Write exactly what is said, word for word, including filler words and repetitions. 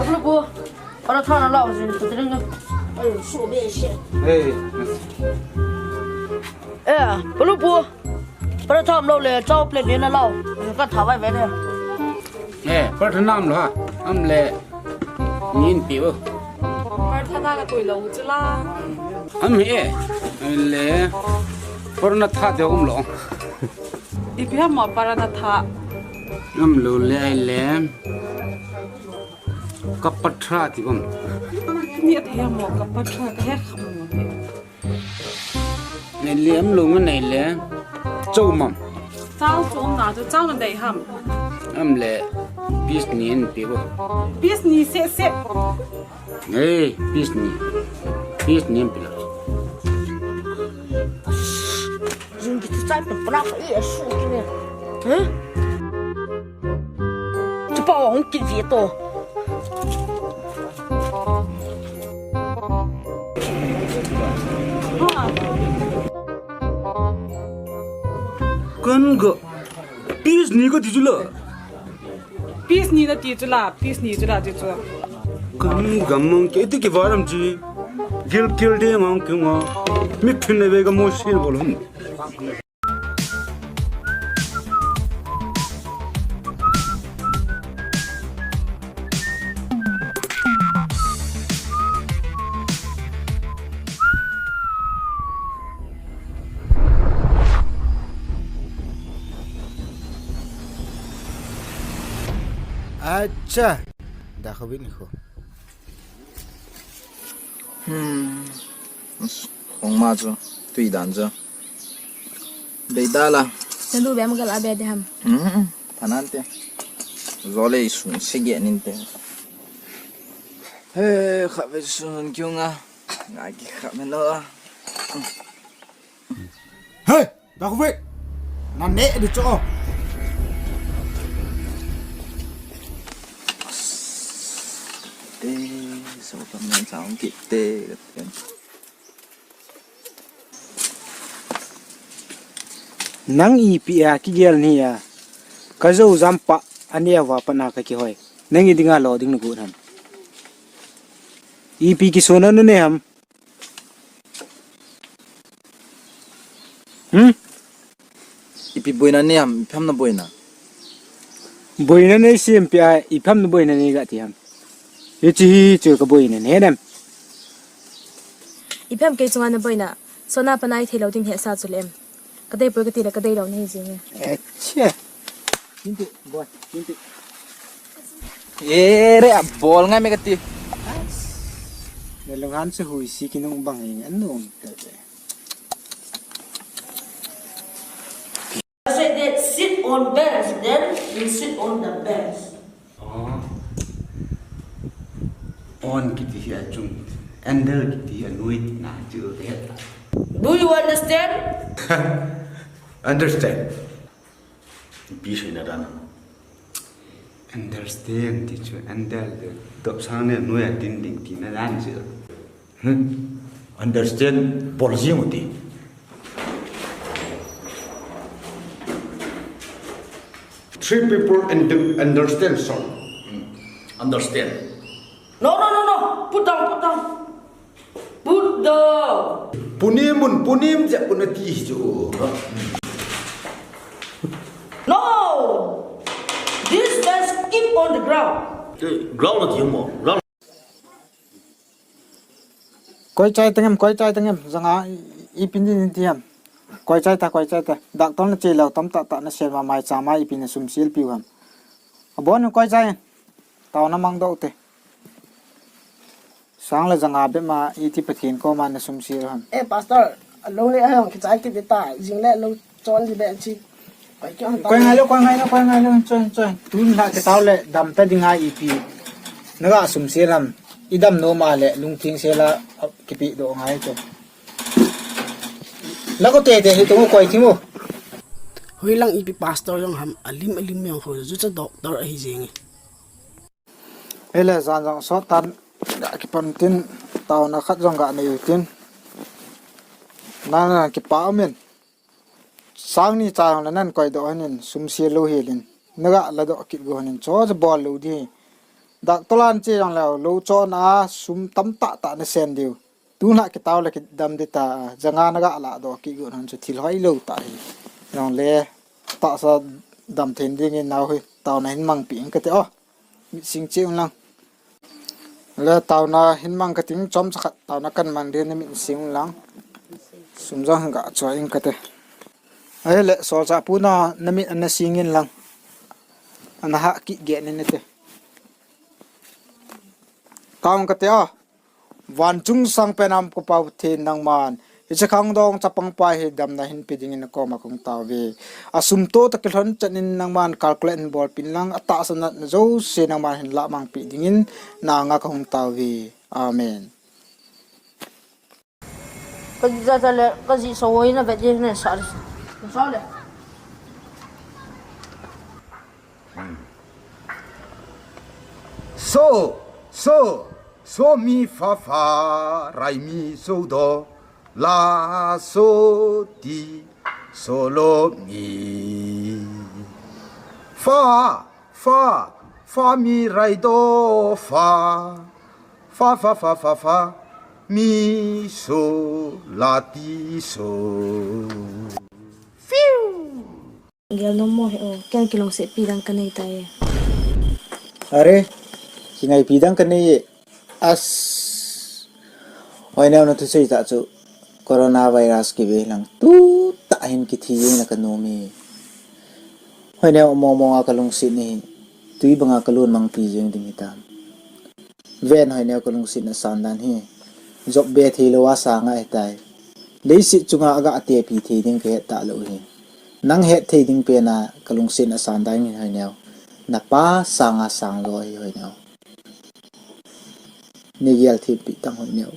Ablu pu, para tha na lau jin tu tring. Ayo, su be she. Hey. Eh, Ablu pu, para tha am lo le, chao plate ni na lau. Ka tha vai ve de. Eh, para tha nam lo ha. Am le. Nin pi bo. Para tha na ka tui lo chu la. Am he. Am le. Para na tha de um lo. Ipi ham mo para na tha. Am lo le ai le. Ka pa tha ti bom. Ni a thei mo ka pa tha ka he kham mo. Nei le am lo nga nei le. Chau mam. Chau chu um na chu chau na dei ham. Am le piece ni en pi bo. Piece ni se se. Ei, piece ni. Piece ni en pi la. Jing ki chu chai pe pra ka i a su ki ne. Huh? Chupa wa hung kit ve to. Kan ga piece ni ka ti chu la. Piece ni na ti chu la, piece ni chu la ti chu. Kan ga mang ke ti ki varam chi. Gil kil de mang ke nga. Mi phin ne ve ga mo sil bol hum. Acha. Dah kawin ko. Hmm. Khong ma chu, tui dan chu. Bei da la. Nalu be am gal a be de ham. Hmm. Thanan te. Zole sung se ge nin te. He, kha ve sun kyung a. Nga ki kha me no. Hey! Dah kawin. Nan ne di cho. Te, so pa men sa hung kit te. Nang ipi a kigel ni a. Ka jo jam pa ania va pa na ka kihoi. Nang i dinga lo ding na gu nam. Ipi kisona na ne ham. Hmm? Ipi boina ne ham, ipi ham na boina. Boina ne sim pi a, ipi ham na boina ne ga ti ham. Hichi hi chu ka boina ne nam. Ipi ham kei chunga na boina. Sona pa nai thei lo ding he sa chu lem. Ka dei poi ka ti le ka dei lo ne jing e. Eh, che. Hinti, boy, hinti. Ere, a bol ngai me kati. Na lunghan se hui si kinung bang hi, anung te te. I said that sit on bench, then you sit on the bench. Oh. On kiti hi achung. Handle kiti hi anui na chu he. Do you understand? Understand. Ipi seina dan. Understand ti chu handle de. Dopsang ne noi a din ding tina dan chu. Hmm. Understand bol jing u ti. Three people and understand song. Hmm. Understand. No, no, no, no. Put down, put down. Put down. Punim un, punim je pun ati hi chu. No. This guys keep on the ground. Eh, ground ati mo. Ground. Koi chai tengem, koi chai tengem. Janga i, i pin din ti ham. Koi chai ta, koi chai ta. Doctor na che lo tam ta ta na sel ma mai cha ma ipi na sum sil piu ham. Abon koi chai. Tao na mang do te. Sang le janga be ma iti Pathen koma na sum sil ham. Eh, Pastor, along le ahong kichai kit ta, jing le lo chon di be chi. Koi kyo han ta. Koi ngai lo, koi ngai lo, koi ngai lo, choi, choi. Tun la ke tao le, dam ta ding a ipi. Na ga sum sil ham. I dam no ma le, lung thing se la, kipi do ngai to. La ko te te hi to koi thi mo. Hoi lang ipi pastor jong ham, alim alim jong ho, ju cha doctor ahi jeng e. Ele jan jong sot tan, ga kipan tin, taona khat jong ga nei u tin. Na na kipa umin. Sang ni cha jong le nan koi do hanin, sum sil lo hilin. Naga ladoh kit go hon in cho cha bol lou di. Doctor lan che jong leu, lou cho na sum tam tah tah nasen diu. Tun la kitao le kidam di ta, janga naga ladoh kit go hon chu thil hoi lou tah hi. Jong le, tahsa dam thei ding in nao hi, taona hin mangpi ing kate o. Mit sing che un lang. Le taona hin mang kating chomcha khat taona kan mang ding na mit sing un lang. Sum jong hin ga choi ing kate. Ahile, solchah pu na, na mit ana sing in lang. Ana ha kit ge ni nate. Taona kate a. Vanchung sangpen a umpa Pathen nangman, hiche khangdong chapang pa hi damna hin pe dingin nakoma kahung tao ve. Asum toh tah kilhon chan in nangman calculate hin bolpin lang, atahsa natna jouse nangman hin lahmang pe dingin na anga kahung tao ve. Amen. Ka ji ja ja le, ka ji so woi na vet je ne sa le. Sa le. So, so, so mi fa fa, rai mi so do, la so ti, so lo mi. Fa, fa, fa mi rai do, fa. Fa, fa, fa, fa, fa. Mi, so, la, ti, so. Fiu! Gel nom mo he o, ken kilungsetpi dang kanei tai. Are, kingaipi dang kanei e. As. Hoineo na thusei tah chu coronavirus kive lang tutah hin kithi jeng na kanom e. Hoineo mong mong a kalungset ni hi tui banga kalun mangpi jeng ding hitam. Ven Hoineo kalungsetna sandan hi. Jop be thei lou a sanga hitai. Leiset chunga aga atepi thei ding kahet talou hi. Nang het thei ding pena kalungsetna sandan hi Hoineo. Napa sanga sang lou hi Hoineo. Nei gel thempi tang Hoineo.